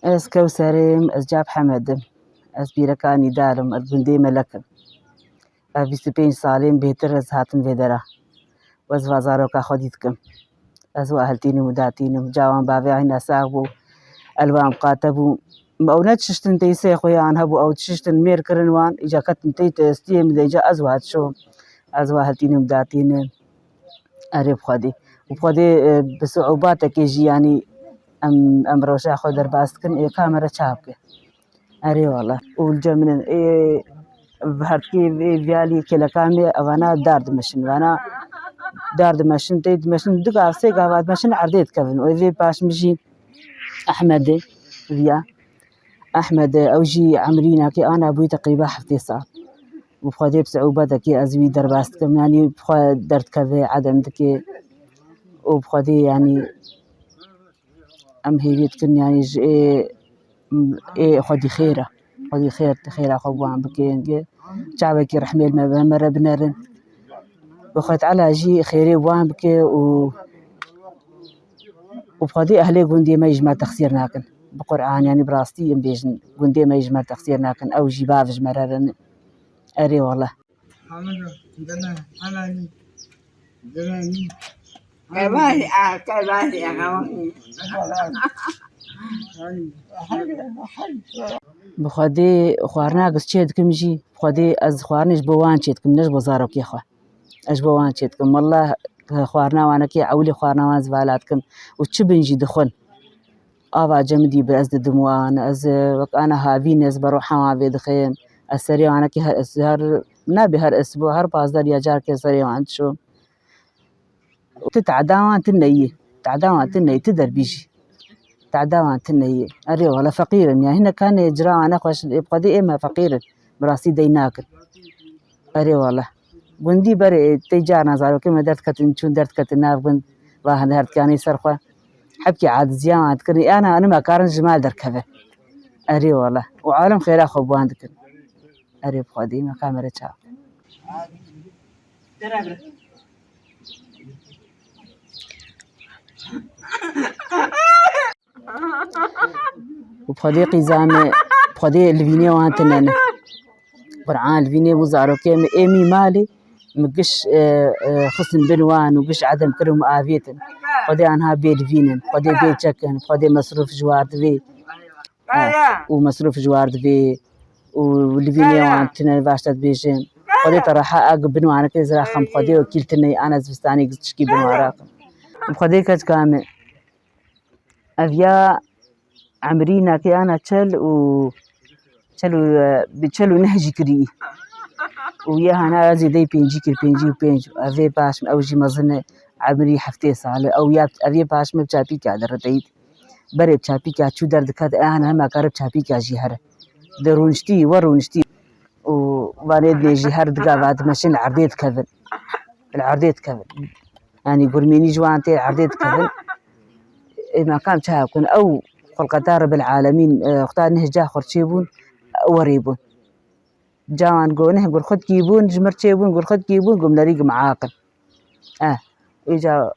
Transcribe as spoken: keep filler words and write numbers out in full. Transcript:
Ez Kewser im, ez Cap Hemed im. Ez bîreka Nîdal im, ez gundê Melek im. Ez bîst û pênc salên bêtir ez hatim vê dera. Ez va zaroka xwe dî dikim. Ez wa hiltînim û datînim. Cawan bavê hîna sax bû. Elwan qate bû. Ew ne tiştin tey sê xwe yan hebû, ew tiştin mêr kirin wan. Îca ketin tey testiyê min de, îca ez wa diçûm. Ez wa hiltînim û datînim. Erê bi Xwedê. Û bi Xwedê, e, bi siûbatekê jî, yanî em, em rewşa xwe derbas dikin, ê kamera çap ke. Erê wala. Û li cem min in. Ê, bi hertikê vê viyalî kêleka me, evana dar dimeşin. Vana dar dimeşin, tê dimeşin, du gav, sê gav dimeşin, erdê dikevin. Û vê paş min jî Ehmedê, viya. Ehmedê, ew jî emrînakê ana bûyî teqrîba heftê sal. Û bi Xwedê bi siûbetekê ez wî derbas dikim. Yanî bi xwe derdikeve, edem dike. Û bi Xwedê, yanî em hêvî dikin, yanî ji ê, ê xwedî xêr e. Xwedî xêr, xêra xwe bi wan bike. Çavekî rehmê li me, me re binerin. Bi Xwedê Teala jî xêrê bi wan bike û, û bi Xwedê ehlê gundê me jî ji me texsîr nakin. Bi Quran, yanî bi rastî em bêjin, gundê me jî ji me texsîr nakin. Ew jî bav ji me re rin. Erê wele. Kevali, a, kevali, a, kevali. Bi Xwedê xwarina giz çê dikim jî, bi Xwedê ez xwarinê ji bo wan çê dikim, ne ji bo zarokê xwe. Ez ji bo wan çê dikim. Wallah, xwarina wanekê ewilî xwarina wan zivala dikim. Û çi bin jî dixwin. Ava cemidî bi ez didim wan, ez, e, wek ana havîn ez bi roha wan vê dixêm. Ez serê wanekî her, ez her, nabe her esbo, her pazdeh ya carkê serê wan diçûm. Tu teda wan tu neyî, teda wan tu neyî, tu derbîjî. Teda wan tu neyî. Erê wala feqîr im ya. Hinek kanê cira wan nexweş, ê bi Xwedê ê me feqîr in. Bi rastî dey nakin. Erê wala. Gundî berê tê carna zarokê me derdiketin, çûn derdiketin nav gund, va hende herdikane ser xwe. Hebkî aciziya wan dikirin. Ana, ana me karin ji mal derkeve. Erê wala. Û alem xêra xwe bi wan dikin. Erê bi Xwedê me kamera çav. Û bi Xwedê qîza me, bi Xwedê li vînê wan tine ne. Quran li vînê bû zarokê me ê mî malê, min giş, e, e, xistin bin wan û giş edem kirin û avêtin. Xwedê anha bê li vînin, Xwedê bê çekin, Xwedê mesrûf ji war divê. E, û mesrûf ji war divê û li vînê wan tine, vaşte dibêjin. Xwedê te reha ag bin wan neke zira xem Xwedê wekîl tine, ana zivistanê giz tişkî bin wan rakim. Bi Xwedê keçika me. Ev ya emrînakê ana çel û çel û, e, bi çel û neh jî kirî. Û ya hana zêdeyî pêncî kir, pêncî û pênc. Ev ê paş min, ew jî mezin e, emrî heftê sal e. Ew ya, ev ê paş min bi çapîka diriteyî. Berê bi çapîka çû derdiket, e, hana hema kare bi çapîka jî here. Di rûniştî, we rûniştî. Û vanê dinê jî her digava dimeşin li erdê dikevin. Li erdê dikevin. Yanî gurmînî ji wan tê erdê dikevin. Ê me kam çawa bikin? Ew xulqeta Rebil Alemîn, e, Xuda neh ca xwe çêbûn, werê bûn. Cawan go neh gur xwe dikî bûn, ji mir çêbûn, gur xwe dikî bûn, gumlerî gim aqil. Eh, îca